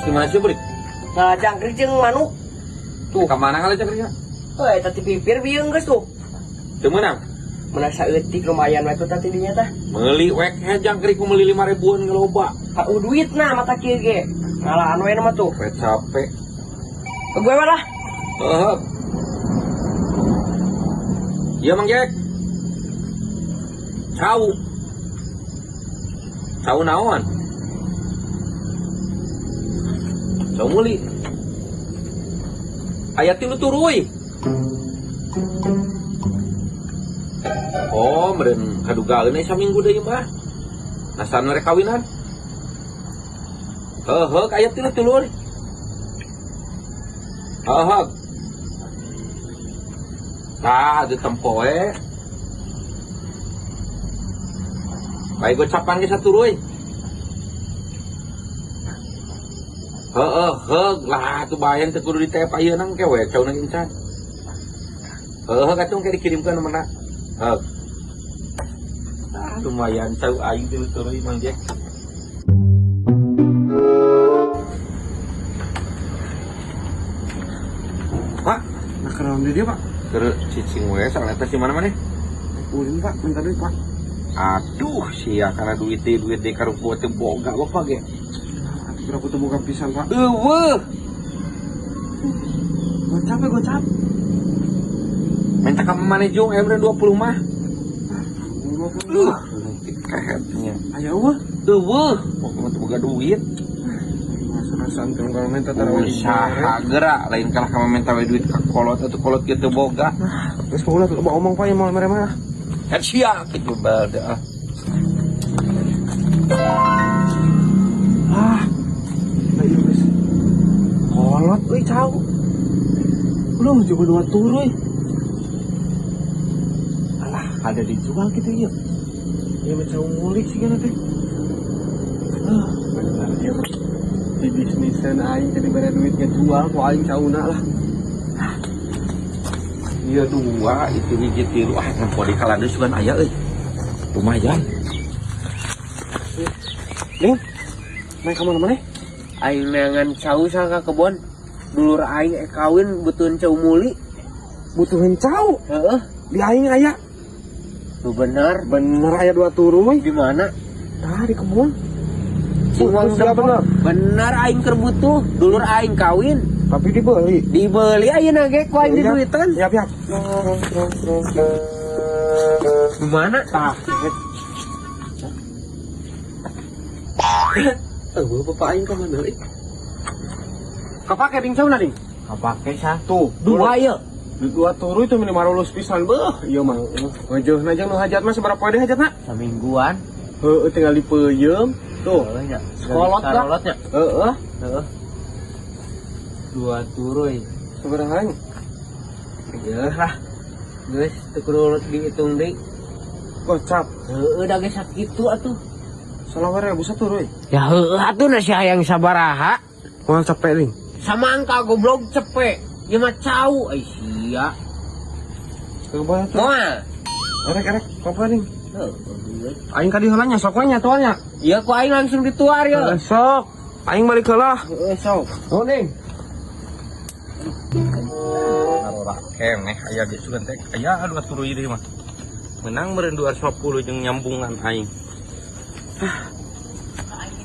Gimana sih, Brik? Nah, jangkrik jeung manuk. Tuh, ka mana ngala jangkrikna? Heuh, eta ti pipir bieung geus tuh. Teu meunang. Meunang saeutik lumayan we tuh tadi dinya tah. Meuli wek he jangkrik ku meuli 5 ribuan loba. Ka duit nah mata kieu ge. Ngalaan we mah tuh. We capek. Ke gue lah. Heeh. Iya, Mang Jack. Cau. Cau naon? Cau muli. Aya tilu turuy. Oh, meureun kadugaeun we saminggu deui mah. Nasan rek kawinan. Heuh, aya tilu tulur. Heuh. Tah, ditempo we. Baik gocapan ge saturuy. Heeh, heug lah atuh bayan teu kudu ditep ayeuna engke we cauna incan. Heeh, kacung ke dikirimkeun mana? Heug. Ah, lumayan cau aing tilu turuy Mang Jack. Pak, Nah, kenalan di dia, Pak. keur cicing we salah eta si mana maneh? Ulin, Pak, minta duit, Pak. Aduh, sia karena duit teh duit teh karupu teh boga bapak ge. Atuh berapa tuh boga pisan, Pak? Eueuh, Gocap ya, gocap. minta ka maneh jung aya 20 mah. 20. Kehetnya. Aya eueuh. Eueuh, pokoknya teu boga duit. Masa-masaan teu kalau minta tarawih. Usaha gerak lain kalah ka minta we duit ka kolot atuh kolot ge teu boga. Geus ulah teu omong, Pak, ieu moal mere mah. Kan sia kitu bada. Ah. Nah, ieu geus. Kolot euy cau. Belum coba dua turuy. Alah, ada dijual gitu ya. Ya macam ngulik sih kan teh. Ah, bener ya. Di bisnisan aing jadi bare duit ngejual ku aing cauna lah. Iya dua itu hiji tilu ah nempo di kaladu sugan aya euy. Lumayan. Ning, main ka mana maneh? Aing neangan cau sangka kebon. Dulur aing kawin butuhin cau muli. Butuhin cau. Heeh. Di aing aya. Lu bener. Bener aya dua turuy. Di mana? Tah di kebun. Cing Siapa bener? Bener aing keur butuh. Dulur aing kawin. Tapi dibeli. Dibeli ayeuna ge ku aing diduitan. Siap, siap. Di mana? Tah. Eueuh bapak aing ka mana euy? Kapake ding cauna ding. Kapake sah. Tuh, Dua ya. Dua turu itu minimal lulus pisan beuh. Ieu mah. Ngejeuhna jeung nu hajat mah sabaraha poe deui hajatna? Samingguan. Heueuh tinggal dipeuyeum. Tuh. Heeh nya. Sekolot dah. Kolotnya. Heeh. Heeh. Dua turuy. Sabaraha aing? Geus lah. Geus teu kudu dihitung deui. Gocap. Heeh da geus sakitu atuh. 20.000 saturuy. Ya heueuh atuh na si hayang sabaraha. Moal capek ding. Samangka goblok cepek. Ieu mah cau ai sia. Ke bawah tuh. Moal. Erek erek, apa ding? Heueuh. Aing ka dieu heula nya sok we nya tuannya. Ieu ku aing langsung dituar ya. Sok. Aing balik heula. Heeh sok. Oh ding. Ngarora keneh aya ge sugan teh aya dua turuy deui mah. Menang meureun 250 jeung nyambungan aing.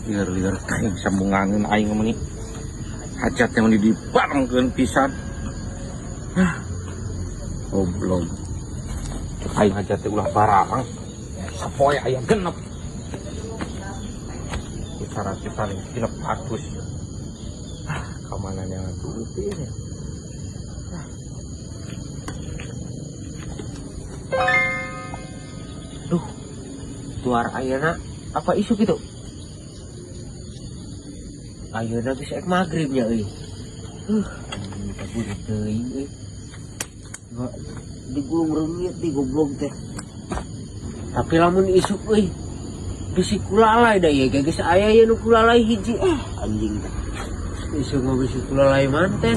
Lieur-lieur aing sambunganeun aing mah ni. Hajatnya mah dibarengkeun pisan. Goblok. Aing hajat teh ulah barang. Sapoe aya genep. Syaratnya paling genep atus. Ah, kamana neangan duit ieu. Duh. Tuar ayeuna apa isu gitu? Ayeuna geus ek magrib nya euy. Anjing kabur teuing euy. Digulung reungit di goblok teh. Tapi lamun isuk euy bisi kulalai da ieu ge geus aya ieu nu kulalai hiji. Anjing teh. Isuk mah bisi kulalai manten.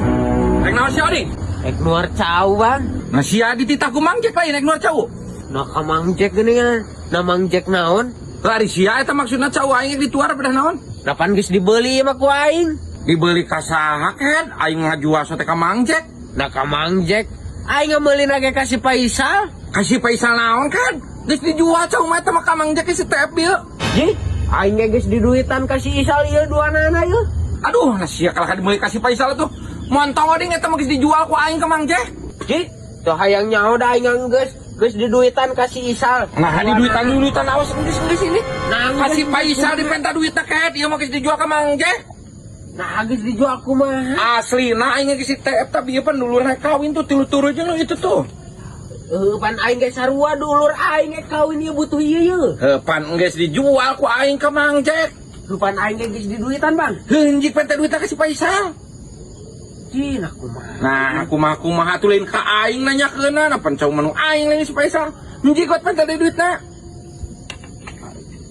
Rek naon sia Odi? Ek nuar cau bang. Nah sia dititah ku Mang Jack lain ek nuar cau. Nah ka Mang Jack geuningan. Nah Mang Jack naon? Lari sia eta maksudna cau aing dituar pedah naon? Nah pan geus dibeli mah ku aing. Dibeli ka saha kan? Aing ngajual sote ka Mang Jack. Nah ka Mang Jack. Aing ngameulina ge ka si Faisal. Ka si Faisal naon kan? Geus dijual cau mah eta mah ka Mang Jack si TF ieu. Ji, aing ge geus diduitan ka si Isal ieu duanana ieu. Aduh, nah sia kalah dibeli ka si Faisal tuh. Montong oding eta mah geus dijual ku aing ka Mang Jack. Ji, teu hayang nyaho da aing geus geus diduitan ka si Isal. Nah, di duitan duitan awas geus geus ini. Nah, Ka si Faisal dipenta duitna ket, ieu mah geus dijual ka Mang Jack. Nah, geus dijual kumaha? Asli, nah aing geus si TF tapi ieu pan dulur rek kawin tuh tilu turu jeung itu tuh. Heuh, pan aing ge sarua dulur aing ge kawin ieu butuh ieu ye. Heuh, pan geus dijual ku aing ka Mang Jack. Heuh, pan aing ge geus diduitan, Bang. Heunjik penta duitna ka si Faisal. Ji, nah kumaha? Nah, kumaha kumaha tuh lain ka aing nanyakeunna, nah pan cau manu aing lain si Faisal. Heunjik kot penta deui duitna.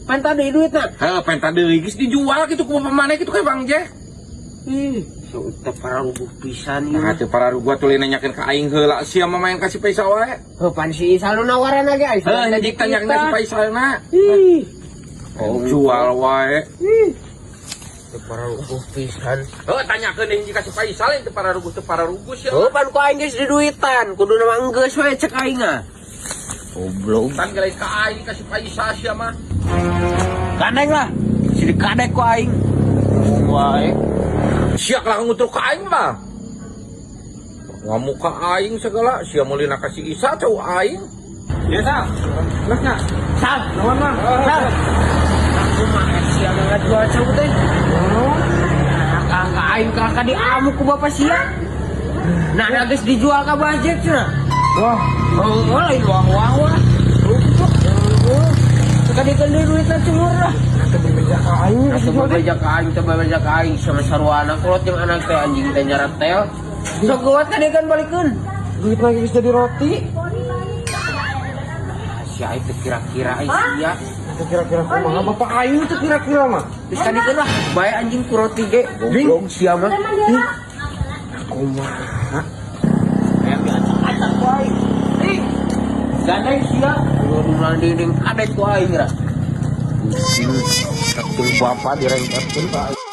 Penta deui duitna. Heuh, penta deui geus dijual kitu ku bapak maneh kitu ka Bang Jack. Ih, so teh pararuguh pisan ieu. Nah, teu pararuguh atuh lain nanyakeun ka aing heula sia mah main ka si Faisal wae. Heuh, pan si Isal nu nawaran ge aing. Heuh, heunjik tanyakeun ka si Faisalna. Ih, Oh, jual wae. ih. Teu pararuguh pisan. Heuh, tanyakeun deui ka si Faisal teu pararuguh teu pararuguh sia. Heuh, pan ku aing geus diduitan, kuduna mah enggeus we cek aing ah. Goblok. Tan lain ka aing ka si Faisal sia mah. Gandeng lah. Si dikadek ku aing. Wae. Sia lah ngutruk ka aing mah. Ngamuk ka aing segala, sia meulina ka si Isa cau aing. Ya, Sal. Geus nya. Sal, Nuhun mah. Sal. Aku mah sia ngajual cau teh. Nah, ka aing ka diamuk ku bapak sia. Nah, nah geus dijual ka Bajek cenah. Wah, Oh, lain wah wah wah. Oh, sekali deui duitna cumur lah. teu bebeja ka aing geus Atau dijual teh. bebeja ka aing, teu bebeja ka aing sama sarwana kolot jeung anak teh anjing teh nyaratel. Sok geuwat kadegan balikeun. Duit lagi geus jadi roti. Si aing teh kira-kira aing sia. Teu kira-kira kumaha bapak aing teu kira-kira mah. Geus kadikeun lah, bae anjing ku roti ge. Goblok sia mah. Ih. Kumaha? Hayang diacak-acak ku aing. Ih. Gandeng sia. Aduh dinding kadek ku aing ra. Pusing. Bapak direngketkeun ka aing.